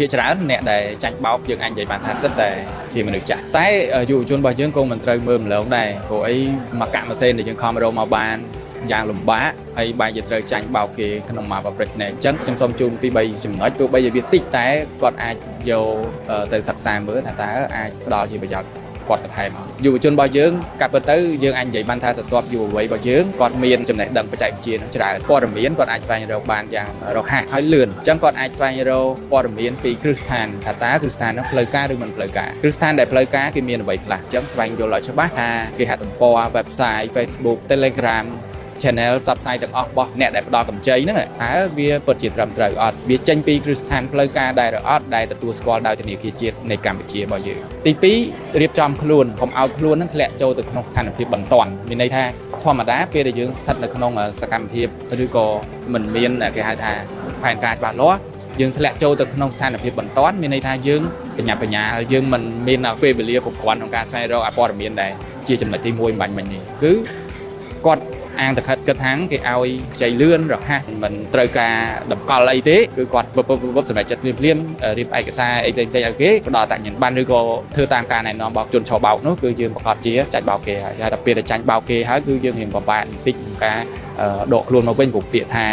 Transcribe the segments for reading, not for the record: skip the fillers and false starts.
ភាគច្រើនអ្នកដែលចាញ់បោកយើងអាចនិយាយបានថាសិតតែជាមនុស្សចាស់តែយុវជនរបស់យើងក៏មិនត្រូវមើលម្លងដែរព្រោះអីមកកាក់ម៉ាសេនដែលយើងខំរកមកបានយ៉ាងលំបាកហើយបែរជាត្រូវចាញ់បោកគេក្នុងមួយប្រព្រឹត្តនេះអញ្ចឹងខ្ញុំសូមជូនពី3ចំណុចទោះបីជាវាតិចតែគាត់អាចយកទៅសិក្សាមើលថាតើអាចផ្ដល់ជាប្រយោជន៍គាត់បន្ថែមអត់យុវជនរបស់យើងកាប់ទៅយើងអាចនិយាយបានថាស្រទាប់យុវវ័យរបស់យើងគាត់មានចំណេះដឹងបច្ចេកវិទ្យានឹងច្រើនព័ត៌មានគាត់អាចស្វែងរកបានយ៉ាងរហ័សហើយលឿនអញ្ចឹងគាត់អាចស្វែងរកព័ត៌មានពីគ្រឹះស្ថានថាតើគ្រឹះស្ថាននោះផ្លូវការឬមិនផ្លូវការគ្រឹះស្ថានដែលផ្លូវការគេមានអ្វីខ្លះអញ្ចឹងស្វែងយល់ឲ្យច្បាស់ថាគេហទំព័រ website Facebook Telegram channel ផ្សព្វផ្សាយទាំងអស់របស់អ្នកដែលផ្ដល់កម្ចីហ្នឹងតើវាពិតជាត្រឹមត្រូវអត់វាចេញពីគ្រឹះស្ថានផ្លូវការដែរឬអត់ដែលទទួលស្គាល់ដោយធនាគារជាតិនៃកម្ពុជារបស់យើងទី2រៀបចំខ្លួនកុំឲ្យខ្លួនហ្នឹងធ្លាក់ចូលទៅក្នុងស្ថានភាពបន្ទាន់មានន័យថាធម្មតាពេលដែលយើងស្ថិតនៅក្នុងសកម្មភាពឬក៏មិនមានគេហៅថាផែនការច្បាស់លាស់យើងធ្លាក់ចូលទៅក្នុងស្ថានភាពបន្ទាន់មានន័យថាយើងបញ្ញាបញ្ញាយើងមិនមានពេលវេលាគ្រប់គ្រាន់ក្នុងការស្វែងរកព័ត៌មានដែលជាចំណុចទី1បាញ់មិញនេះគឺគាត់អាងតខិតគិតថាគេឲ្យខ្ចីលឿនរហ័សមិនត្រូវការតម្កល់អីទេគឺគាត់ពពពពសម្រាប់ចិត្តភ្លាមភ្លាមរៀបឯកសារអីផ្សេងៗឲ្យគេផ្ដល់អត្តញ្ញាណប័ណ្ណឬក៏ធ្វើតាមការណែនាំរបស់ជនឆបោកនោះគឺយើងប្រកាសជាចាញ់បោកគេហើយហើយដល់ពេលដែលចាញ់បោកគេហើយគឺយើងរៀងពិបាកបន្តិចក្នុងការដកខ្លួនមកវិញព្រោះពាក្យថា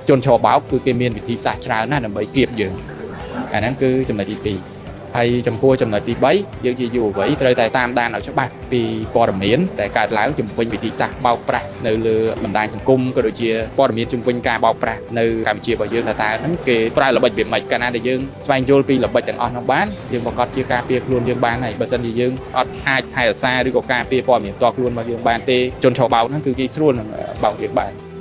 ជនឆបោកគឺគេមានវិធីសាស្ត្រច្រើនណាស់ដើម្បីគៀបយើងអាហ្នឹងគឺចំណុចទី2ហើយចំពោះចំណុចទី3យើងជាយុវវ័យត្រូវតែតាមដានឲ្យច្បាស់ពីព័ត៌មានដែលកើតឡើងជំវិញវិធីសាស្ត្របោកប្រាស់នៅលើបណ្ដាញសង្គមក៏ដូចជាព័ត៌មានជំវិញការបោកប្រាស់នៅកម្ពុជារបស់យើងថាតើហ្នឹងគេប្រើល្បិចវាម៉េចកាលណាដែលយើងស្វែងយល់ពីល្បិចទាំងអស់នោះបានយើងប្រកាសជាការពារខ្លួនយើងបានហើយបើសិនជាយើងអត់អាចថែរក្សាឬក៏ការពារព័ត៌មានផ្ទាល់ខ្លួនរបស់យើងបានទេជនឆបោកហ្នឹងគឺគេស្រួលនឹងបោកយើងបាន។